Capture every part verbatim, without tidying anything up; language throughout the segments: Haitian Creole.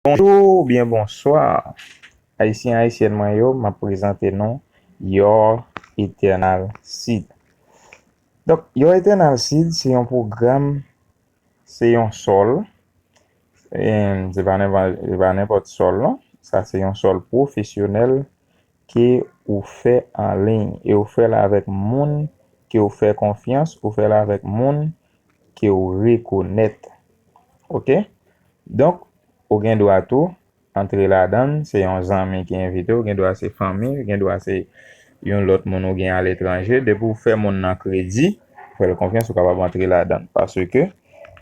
Bonjou oubyen bonswa, Ayisyen, Ayisyèn mwen yo, m ap prezante nou Your Eternal Seed. Donk, Your Eternal Seed se yon pwogram, se yon sòl, e se pa nenpòt, se pa nenpòt sòl, non. Sa se yon sòl pwofesyonèl ke ou fè an liy e ou fè l avèk moun ke ou fè konfyans, ou fè l avèk moun ke ou rekonèt. Oke? Donk, ou gen dwa tou antre ladan l, se yon zanmi ki envite w, gen dwa se fanmi, gen dwa se yon lòt moun ou gen aletranje. Depi w fè moun nan kredi, ou fè l konfyans, ou kapab antre ladan l. Paske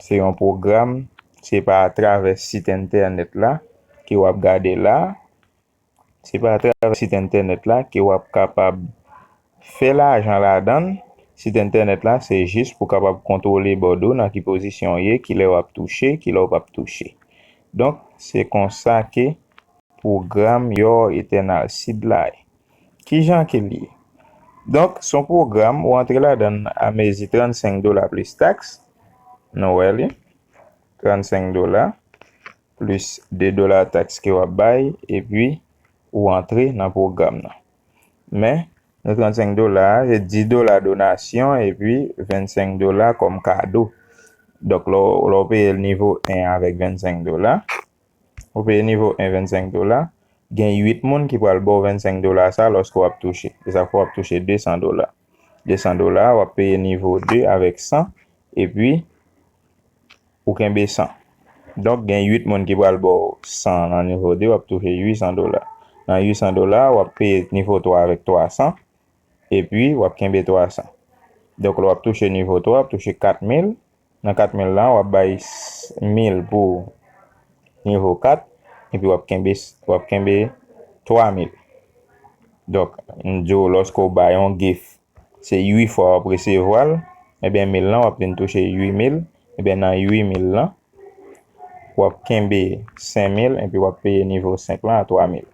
se yon pwogram, se pa atravè sit entènèt la ke w ap gade la, se pa atravè sit entènèt la ke w ap kapab fè lajan ladan l. Sit entènèt la, se jis pou w kapab kontwole bòd ou, nan ki pozisyon w ye, kilè w ap touche, kilè w p ap touche. Donk, se konsa ke pwogram Your Eternal Seed la ye. Kijan ke l ye? Donk, se yon pwogram ou antre ladan l a mezi trannsenk dola plis taks. Nou wè li. Trannsenk dola plis de dola taks ke w ap bay, epi ou antre nan pwogram nan. Men, nan trannsenk dola a, se dis dola donasyon epi vennsenk dola kòm kado. Donk, lè w, lè w peye l nivo en avèk vennsenk dola, ou peye nivo en vennsenk dola, gen uit moun ki pral ba w vennsenk dola sa lòske w ap touche. Se sa fè w ap touche desan dola. Desan dola, w ap peye nivo de avèk san, epi ou kenbe san. Donk, gen uit moun ki pral ba w san nan nivo de, w ap touche uitsan dola. Nan uitsan dola, w ap peye nivo twa avèk twasan, epi w ap kenbe twasan. Donk, lè w ap touche nivo twa, w ap touche kat mil. Nan kat mil la, w ap bay s-, mil pou nivo kat, epi w ap kenbe s-, w ap kenbe twa mil. Donk, m di w, lòske w bay yon gift, se uit fwa w ap resevwa l, ebyen, mil lan, w ap vin touche uit mil, ebyen, nan uit mil lan, w ap kenbe senk mil, epi w ap peye nivo senk lan a twa mil.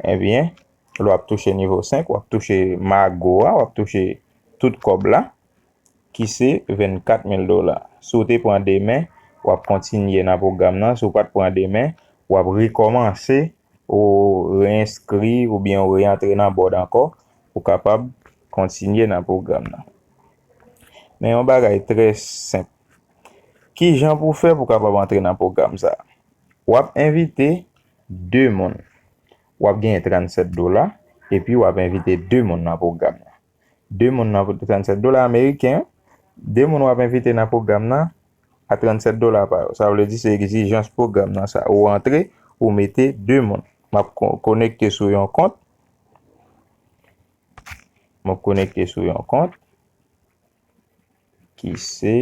Ebyen, lè w ap touche nivo senk, w ap touche mago a, w ap touche tout kòb la, ki se vennkat mil dola. Si w te pran demen, w ap kontinye nan pwogram nan. Si w pa t pran demen, w ap rekòmanse, ou reyenskri oubyen ou reyantre nan bòd ankò, ou kapab kontinye nan pwogram nan. Men yon bagay trè senp. Kijan pou w fè pou w kapab antre nan pwogram sa a? W ap envite de moun. W ap genyen trannsèt dola, epi w ap envite de moun nan pwogram nan. De moun nan pou trannsèt dola ameriken, de moun w ap envite nan pwogram nan a trannsèt dola pa yo. Sa vle di se egzijans pwogram nan sa. Ou antre, ou mete de moun. M ap ko-, konekte sou yon kont. M ap konekte sou yon kont ki se,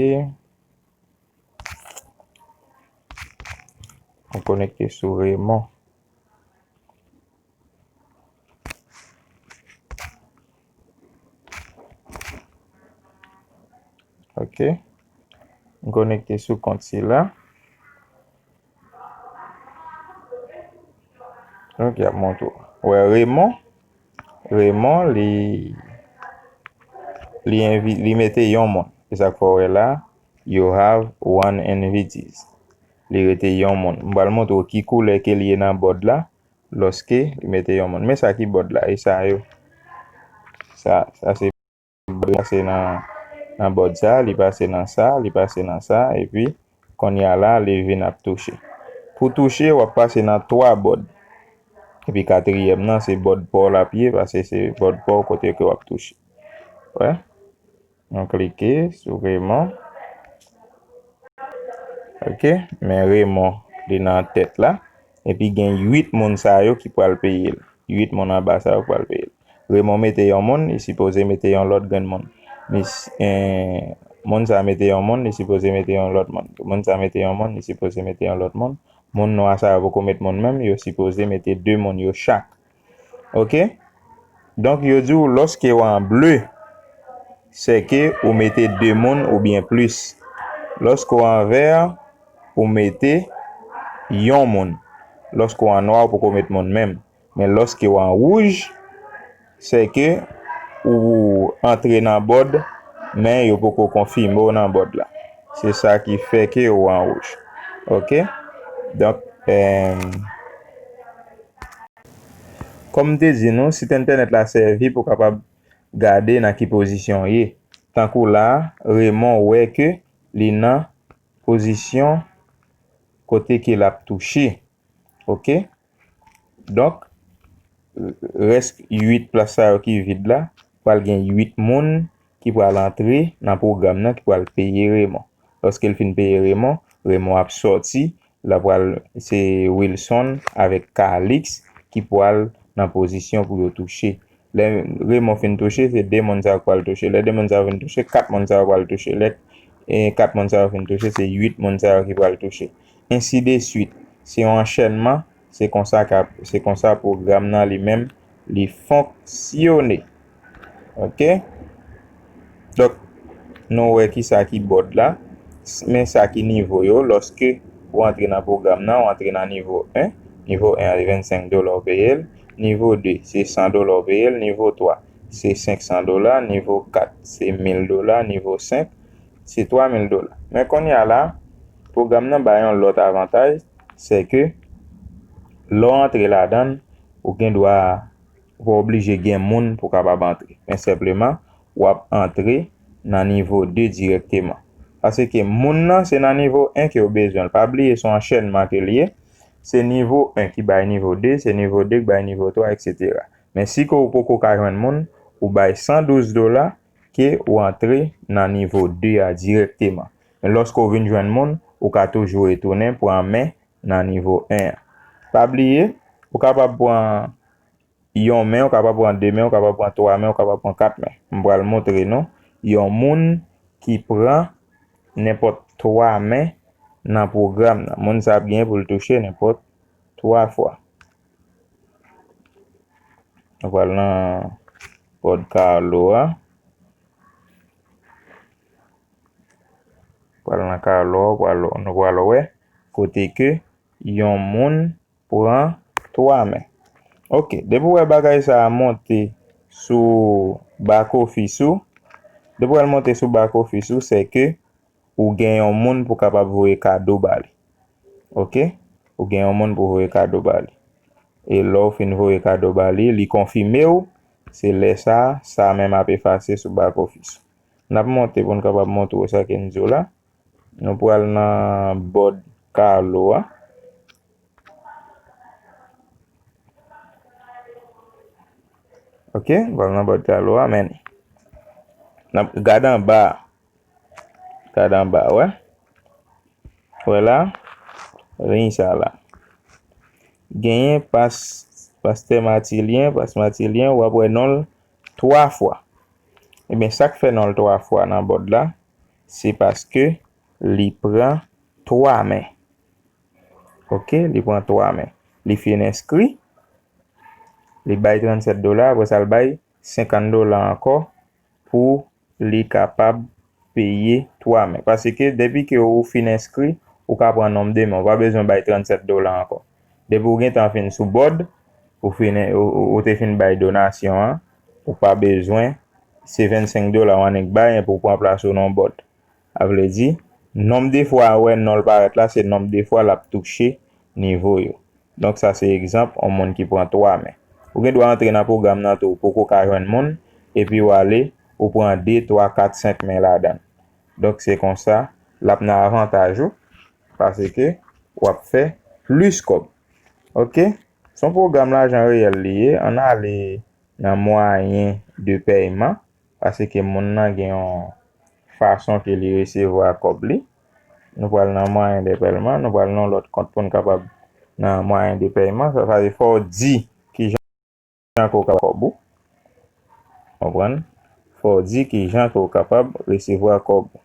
m konekte sou Raymond. Ok. M konekte sou kont sila. Ok, ap montre w. Wè, Raymond, Raymond, li, li envi-, li mete yon moun. E sa k fè w wè la, you have one invitees. Li rete yon moun. M pral montre w ki koulè ke li ye nan bòd la, lòske li mete yon moun. Men sa ki bòd la, e sa yo. Sa, sa se Li pase nan, nan bòd sa, li pase nan sa, li pase nan sa, epi kounye a la, li vin ap touche. Pou touche, w ap pase nan twa bòd. Epi katriyèm nan, se bòd pa w l ap ye, paske se bòd pa w kote ke w ap touche. Wè? Nou klike sou Raymond. Ok, men Raymond, li nan tèt la. Epi gen uit moun sa yo ki pral peye l. Uit moun anba sa yo pral peye l. Raymond mete yon moun, li sipoze mete yon lòt grenn moun. Mis-, eh, moun sa mete yon moun, li sipoze mete yon lòt moun. Moun sa mete yon moun, li sipoze mete yon lòt moun. Moun nwa sa yo poko met moun menm, yo sipoze mete de moun yo chak. Ok? Donk, yo di w, lòske w an ble, sèke ou mete de moun oubyen plis. Lòske w an vè, ou mete yon moun. Lòske w an nwa, ou poko met moun menm. Men lòske w an wouj, sèke ou antre nan bòd, men yo poko konfime w nan bòd la. Se sa ki fè ke ou an wouj. Ok? Donk, Em, kòm m te di nou, sit entènèt la sèvi pou w kapab gade nan ki pozisyon w ye. Tankou la, Raymond wè ke li nan pozisyon kote ke l ap touche. Oke? Donk, rès uit plas sa yo ki vid la, pral gen uit moun ki pral antre nan pwogram nan, ki pral peye Raymond. Lòske l fin peye Raymond, Raymond ap sòti, l ap pral, se Wilson avèk Calix ki pral nan pozisyon pou yo touche. Lè Raymond fin touche, se de moun sa yo k pral touche. Lè de moun sa yo fin touche, kat moun sa yo pral touche. Lè, e, kat moun sa yo fin touche, se uit moun sa yo ki pral touche. Ensi de swit. Se yon anchènman, se konsa k ap, se konsa pwogram nan li menm, li fonksyone. Oke? Donk, nou wè ki sa ki bòd la, s- men sa ki nivo yo, lòske ou antre nan pwogram nan, ou antre nan nivo en, nivo en an se vennsenk dola ou peye l, nivo de se san dola ou peye l, nivo twa se senk san dola, nivo kat se mil dola, nivo senk se twa mil dola. Men kounye a la, pwogram nan bay yon lòt avantaj, se ke lè w antre ladan l, ou gen dwa, ou pa oblije gen moun pou w kapab antre. Men senpleman, w ap antre nan nivo de dirèkteman. Paske moun nan, se nan nivo en ke yo bezwen l. Pa bliye, se yon anchènman ke l ye. Se nivo en ki bay nivo de, se nivo de ki bay nivo twa, etsetera. Men si ke w poko ka jwenn moun, ou bay san douz dola ke w antre nan nivo de a dirèkteman. Men lòske w vin jwenn moun, ou ka toujou retounen pran men nan nivo en an. Pa bliye, ou kapab pran yon men, ou kapab pran de men, ou kapab pran twa men, ou kapab pran kat men. M pral montre nou yon moun ki pran nenpòt twa men nan pwogram nan. Moun sa ap genyen pou l touche nenpòt twa fwa. Nou pral nan bòd Carlo a. Pral nan Carlo a, pral, nou pral wè kote ke yon moun pran twa men. Oke, depi w wè bagay sa a monte sou back office ou, depi w wè l monte sou back office ou, se ke ou gen yon moun pou kapab voye kado ba li. Oke? Ou gen yon moun pou voye kado ba li. E lè w fin voye kado ba li, li konfime w, se lè sa a, sa a menm ap efase sou back office. N ap monte pou n kapab montre w sa ke n di w la. Nou pral nan bòd Carlo a. Oke, pral nan bòd Carlo a, men n ap gade anba a. Gade anba a, wè. Wè la, liy sa la. Genyen pas, pastè Matilyen, pas Matilyen, w ap wè non l twa fwa. Ebyen, sa k fè non l twa fwa nan bòd la, se paske li pran twa men. Oke, li pran twa men. Li fin enskri, li bay trannsèt dola, apre sa l bay senkant dola ankò pou li kapab peye twa men. Paske depi ke ou fin enskri, ou ka pran nonb de men. Ou pa bezwen bay trannsèt dola ankò. Depi ou gentan fin sou bòd, ou fin, ou, ou, ou te fin bay donasyon an, ou pa bezwen, se vennsenk dola w annik bay, epi w pran plas ou nan bòd. Sa vle di, nonb de fwa ou wè non l parèt la, se nonb de fwa l ap touche nivo yo. Donk, sa se egzanp yon moun ki pran twa men. Ou gen dwa antre nan pwogram nan tou, ou poko ka jwenn moun, epi w ale, ou pran de, twa, kat, senk men ladan l. Donk, se konsa, l ap nan avantaj ou, paske w ap fè plis kòb. Oke? Se yon pwogram lajan reyèl li ye. Ann ale nan mwayen de pèyman, paske moun nan gen yon fason ke li resevwa kòb li. Nou pral nan mwayen de pèyman, nou pral nan yon lòt kont pou n kapab nan mwayen de pèyman. Sa, sa vle fò w di kijan ke w kapab kòb ou. Konprann? Fò w di kijan ke w kapab resevwa kòb ou.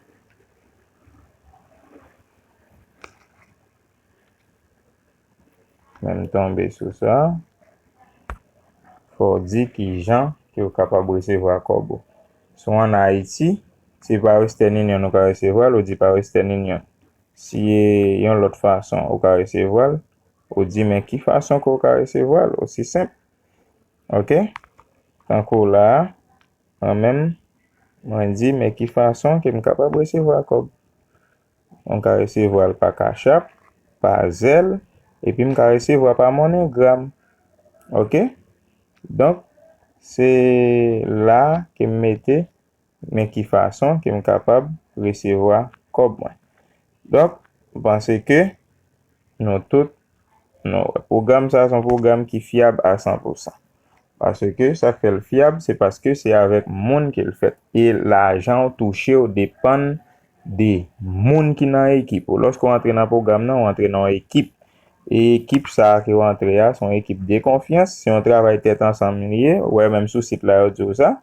Men m tonbe sou sa. Fò w di kijan ke w kapab resevwa kòb ou. Si w ann Ayiti, se pa Western Union ou ka resevwa l, ou di pa Western Union. Si e yon lòt fason ou ka resevwa l, ou di men ki fason ke w ka resevwa l, osi senp. Oke? Tankou la a, mwen menm, mwen di men ki fason ke m kapab resevwa kòb. Mwen ka resevwa l pa Cash App, pa Zelle, Epi m ka resevwa pa MoneyGram. Ok? Donk, se la ke m mete men ki fason ke m kapab resevwa kòb mwen. Donk, m panse ke nou tout, nou wè. Pwogram sa a se yon pwogram ki fyab a san pou san. Paske sa k fè l fyab, se paske se avèk moun ke l fèt. E lajan w touche w depann de moun ki nan ekip ou. Lòske w antre nan pwogram nan, w antre nan yon ekip. E ekip sa a ke w antre a, se yon ekip de konfyans, se yon travay tèt ansanm li ye. Ou wè, menm sou sit la, yo di w sa.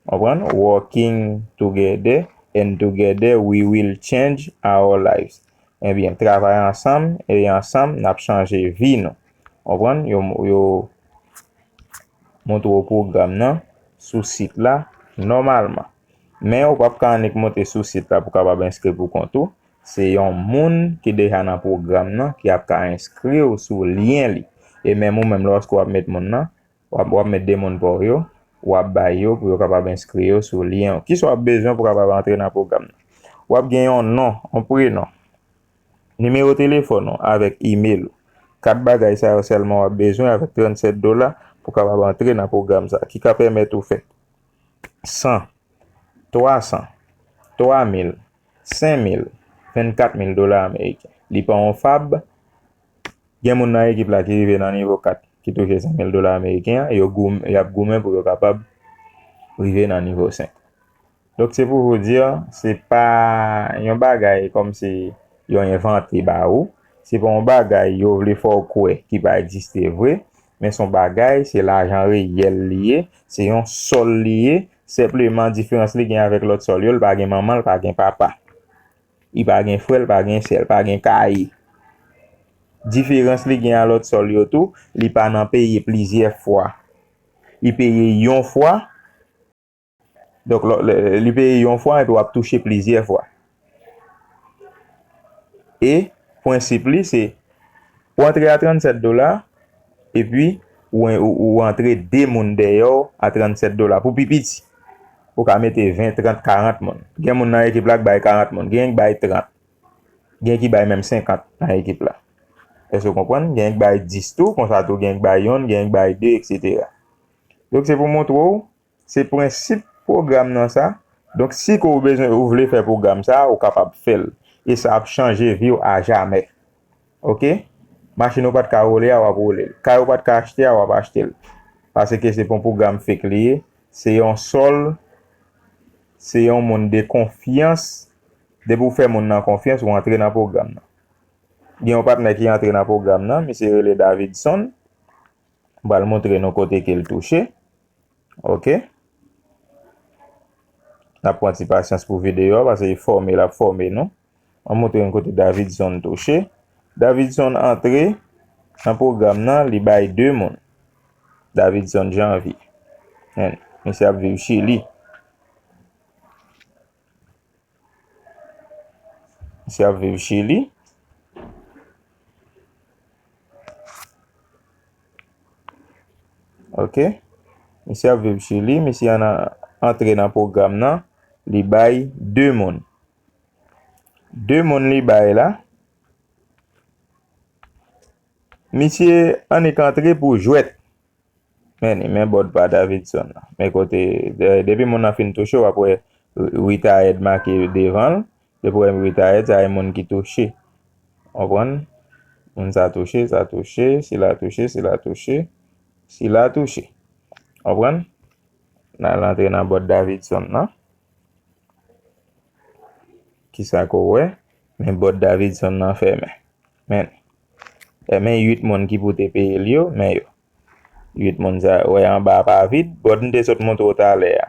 Konprann? Working together and together we will change our lives. Ebyen, travay ansanm, e ansanm, n ap chanje vi nou. Konprann? Yo, yo montre w pwogram nan sou sit la nòmalman. Men ou p ap ka annik monte sou sit la pou w kapab enskri pou kont ou. Se yon moun ki deja nan pwogram nan ki ap ka enskri w sou lyen li. E menm ou menm, lòske w ap met moun nan, w ap, w ap met de moun pa w yo, w ap bay yo pou yo kapab enskri yo sou lyen w. Kisa w ap bezwen pou w kapab antre nan pwogram nan? W ap gen yon non, yon prenon, nimewo telefòn ou avèk imel ou. Kat bagay sa yo sèlman w ap bezwen avèk trannsèt dola pou w kapab antre nan pwogram sa ki ka pèmèt ou fè san, twa san, twa mil, senk mil, vennkat mil dola ameriken. Li pa yon fab. Gen moun nan ekip la ki rive nan nivo kat, ki touche senk mil dola ameriken an, yo goum-, y ap goumen pou yo kapab rive nan nivo senk. Donk, se pou vous dire, se pa yon bagay kòmsi yo envante ba ou, se pa yon bagay yo vle fè w kwè ki pa egziste vre, men se yon bagay, se lajan reyèl li ye, se yon sòl li ye, senpleman diferans li gen avèk lòt sòl yo, li pa gen manman, li pa gen papa. Li pa gen frè, li pa gen sè, li pa gen kaye. Diferans li gen a lòt sòl yo tou, li pa nan peye plizyè fwa. Li peye yon fwa, donk, lò, lè, li peye yon fwa epi w ap touche plizyè fwa. E prensip li, se ou antre a trannsèt dola, epi ou, ou, ou antre de moun dèyè w a trannsèt dola. Pou pi piti, ou ka mete ven, trant, karant moun. Gen moun nan ekip la k bay karant moun, gen ki bay trant, gen ki bay menm senkant nan ekip la. Èske w konprann? Gen ki bay dis tou, konsa tou gen ki bay yonn, gen ki bay de, etsetera. Donk, se pou montre w se prensip pwogram nan sa. Donk, si ke w bezwen, ou vle fè pwogram sa, ou kapab fè l. E sa ap chanje vi w ajamè. Ok? Machin ou pa t ka woule a, w ap woule l. Kay ou pa t ka achte a, w ap achte l. Paske se pa yon pwogram fake li ye. Se yon sòl, se yon moun de konfyans. Depi w fè moun nan konfyans, ou antre nan pwogram nan. Gen yon patnè ki antre nan pwogram nan, misye rele Davidson. M pral montre nou kote ke l touche. Ok. N ap pran ti pasyans pou videyo a, paske fòme l ap fòme nou. An montre n kote Davidson touche. Davidson antre nan pwogram nan, li bay de moun. Davidson Janvier. Men, misye ap viv Chili. Misye ap viv Chili. Ok. Misye ap viv Chili. Misye an, antre nan pwogram nan. Li bay de moun. De moun li bay la. Misye annik antre pou jwèt. Men li, men bòd pa Davidson nan. Men kote, de-, depi moun nan fin touche, w ap wè retired make devan l. Depi w wè retired, sa e moun ki touche. Konprann? Moun sa touche, sa touche, sila touche, sila touche, sila touche. Konprann? N al antre nan bòd Davidson nan. Kisa ke w wè? Men bòd Davidson nan fèmen. Men, e men uit moun ki pou te peye l yo, men yo. Uit moun sa yo, wè anba a pa vid, bòd m te sot montre w talè a.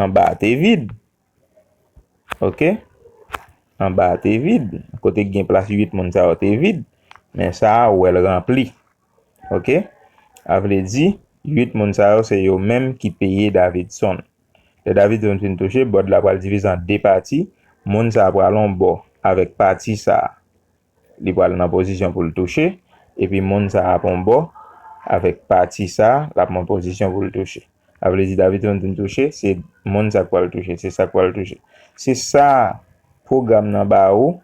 Anba a te vid. Ok? Anba a te vid. Kote k gen plas uit moun sa yo te vid. Men sa a, ou wè l ranpli. Ok? A vle di, uit moun sa yo, se yo menm ki peye Davidson. Lè Davidson fin touche, bòd la pral divize an de pati. Moun sa a pral yon bò avèk pati sa a. Li pral nan pozisyon pou l touche. Epi moun sa a ap yon bò avèk pati sa a, l ap nan pozisyon pou l touche. A vle di Davidson fin touche, se moun sa k pral touche, se sa k pral touche. Se sa pwogram nan ba ou,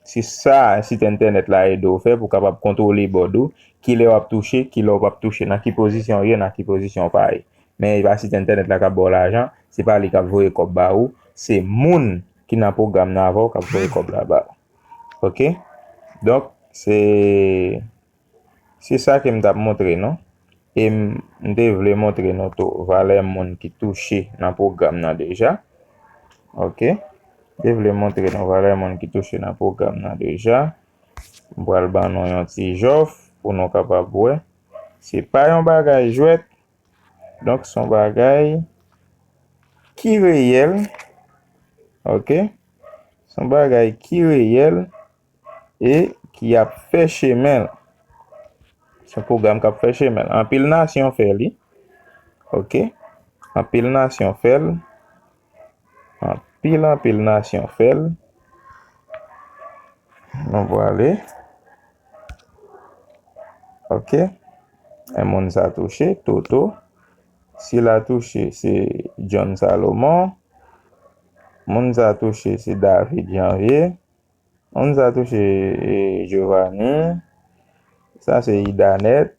Se sa sit entènèt la ede w fè pou w kapab kontwole bòd ou, kilè w ap touche, kilè w p ap touche, nan ki pozisyon w ye, nan ki pozisyon w pa ye. Men e pa sit entènèt la k ap ba w lajan, se pa li k ap voye kòb ba ou, se moun ki nan pwogram nan avè w k ap voye kòb la ba ou. Oke? Donk, se, se sa ke m t ap montre nou. E m, m te vle montre nou tou valè moun ki touche nan pwogram nan deja. Oke? M te vle montre nou valè moun ki touche nan pwogram nan deja. M pral ban nou yon ti jòf pou nou kapab wè. Se pa yon bagay jwèt. Donk, se yon bagay ki reyèl. Oke? Se yon bagay ki reyèl e ki ap fè chemen l. Se yon pwogram k ap fè chemen l. Anpil nasyon fè li. Oke? Anpil nasyon fè l. Anpil, anpil nasyon fè l. Nou prale. Oke. E moun sa touche, Toto. Sila touche, se John Salomon. Moun sa touche, se David Janvier. Moun sa touche, e, Giovanni. Sa se Idanèt.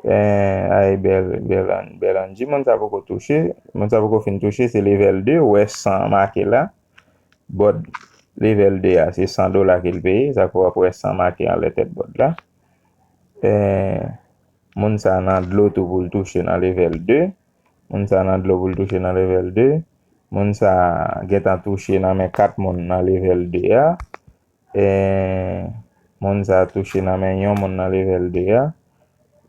E, ay, Bel, Belan, Belanji. Moun sa poko touche. Moun sa poko fin touche, se level de. Ou wè san make la. Bòd level de a, se san dola ke l peye. Sa fè w ap wè san make anlè tèt bòd la. E, moun sa nan dlo tou pou l touche nan level de. Moun sa nan dlo pou l touche nan level de. Moun sa gentan touche nan men kat moun nan level de a. E, moun sa touche nan men yon moun nan level de a.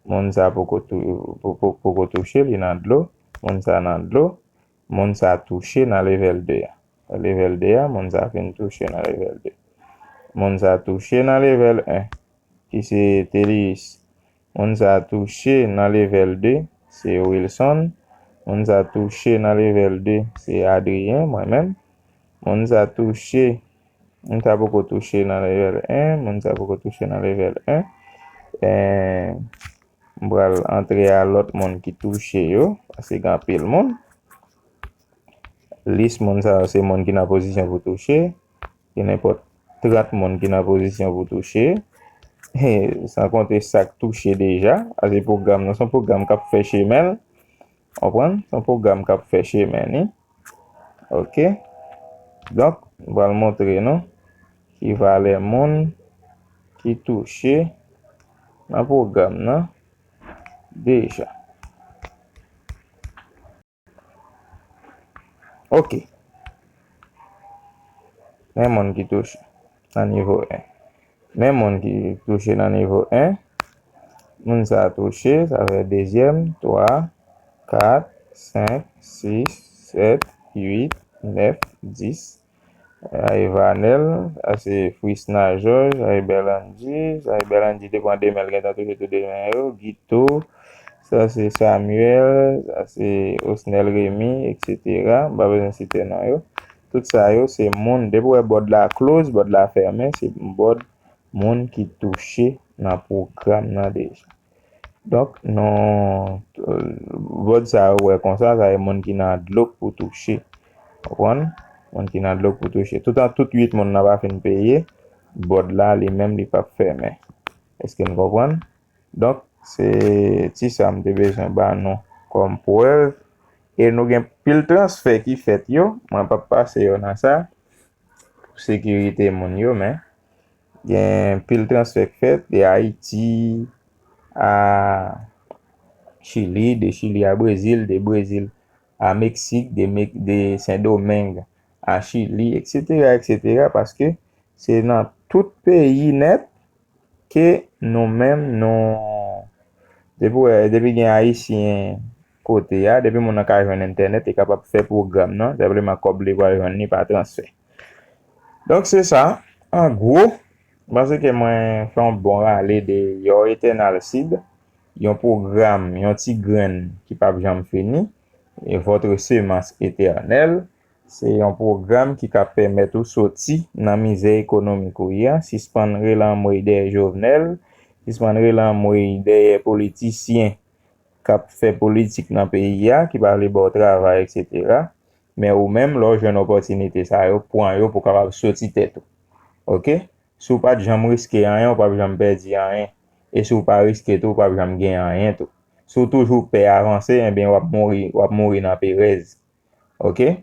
Moun sa poko tou-, po-, po-, poko touche, li nan dlo. Moun sa nan dlo. Moun sa touche nan level de a. Level de a, moun sa fin touche nan level de. Moun sa touche nan level en, ki se Telius. Moun sa touche nan level de, se Wilson. Moun sa touche nan level de, se Adrien, mwen menm. Moun sa touche, moun sa poko touche nan level en, moun sa poko touche nan level en. E, m pral antre a lòt moun ki touche yo, paske gen anpil moun. Lis moun sa yo se moun ki nan pozisyon pou touche. Gen nenpòt trant moun ki nan pozisyon pou touche. San konte sa k touche deja. Paske pwogram nan, se yon pwogram k ap fè chemen l. Konprann? Se yon pwogram k ap fè chemen li. Oke. Donk, m pral montre nou ki valè moun ki touche nan pwogram nan deja. Oke. Men moun ki touche nan nivo en. Men moun ki touche nan nivo en. Moun sa touche, sa fè dezyèm, twa, kat, senk, sis, sèt, uit, nèf, dis. Ay Vanel, sa se Frisna Georges, ay Berlandy, sa se Berlandy te pran de men, l gentan touche tou de men yo, Guito, sa se Samuel, sa se Osnel Remy, etsetera. M pa bezwen site non yo. Tout sa yo se moun, depi w wè bòd la close, bòd la fèmen, se bòd moun ki touche nan pwogram nan deja. Donk, nou, bòd sa yo wè konsa, sa se moun ki nan dlo k pou touche. Konprann? Moun ki nan dlo k pou touche. Toutan tout uit moun nan pa fin peye, bòd la, li menm, li p ap fèmen. Èske n konprann? Donk, se ti sa m te bezwen ba nou kòm prèv. E nou gen pil transfè ki fèt yo. Mwen p ap pase yo nan sa. Pou sekirite moun yo, men gen pil transfè k fèt de Ayiti a Chili, de Chili a Brezil, de Brezil a Meksik, de Mek-, de Sendomeng a Chili, etsetera, etsetera, paske se nan tout peyi nèt ke nou menm, nou, depi w wè, depi gen Ayisyen kote a, depi moun nan ka jwenn entènèt, li kapab fè pwogram nan, senpleman kòb li pral jwenn li pa transfè. Donk, se sa, an gwo, m panse ke mwen fè yon bon rale de Your Eternal Seed, yon pwogram, yon ti grenn ki p ap janm fini, e Votre Semence Éternelle, se yon pwogram ki ka pèmèt ou soti nan mizè ekonomik ou ye a, sispann rele anmwey dèyè Jovenel, sispann rele anmwey dèyè politisyen k ap fè politik nan peyi a, ki pa vle ba w travay, etsetera. Men ou menm, lè w jwenn opòtinite sa yo, pran yo pou w kapab soti tèt ou. Oke? Si w pa t janm riske anyen, ou p ap janm pèdi anyen. E si w pa riske tou, ou p ap janm gen anyen tou. Si w toujou pè avanse, enben w ap mouri, w ap mouri nan perèz. Oke?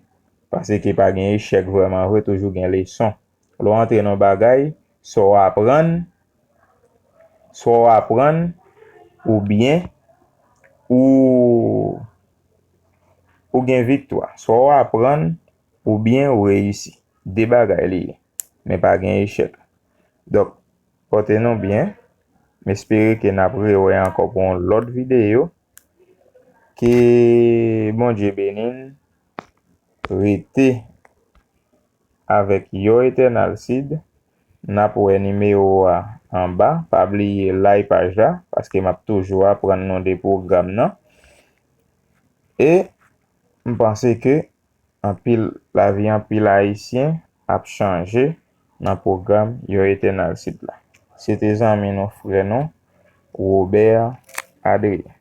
Paske pa gen echèk vrèman vre, toujou gen leson. Lè w antre nan bagay, swa w aprann, swa w aprann, oubyen ou, ou gen viktwa. Swa w aprann, oubyen ou reyisi. De bagay li ye. Men pa gen echèk. Donk, pòte nou byen. M espere ke n ap rewè ankò pou yon lòt videyo. Ke Bondye beni n. Rete avèk Your Eternal Seed. N ap wè nimewo a anba. Pa bliye like paj la, paske m ap toujou aprann nou de pwogram nan. E m panse ke anpil, lavi anpil Ayisyen ap chanje nan pwogram Your Eternal Seed la. Se te zanmi nou, frè nou, Robert Adrien.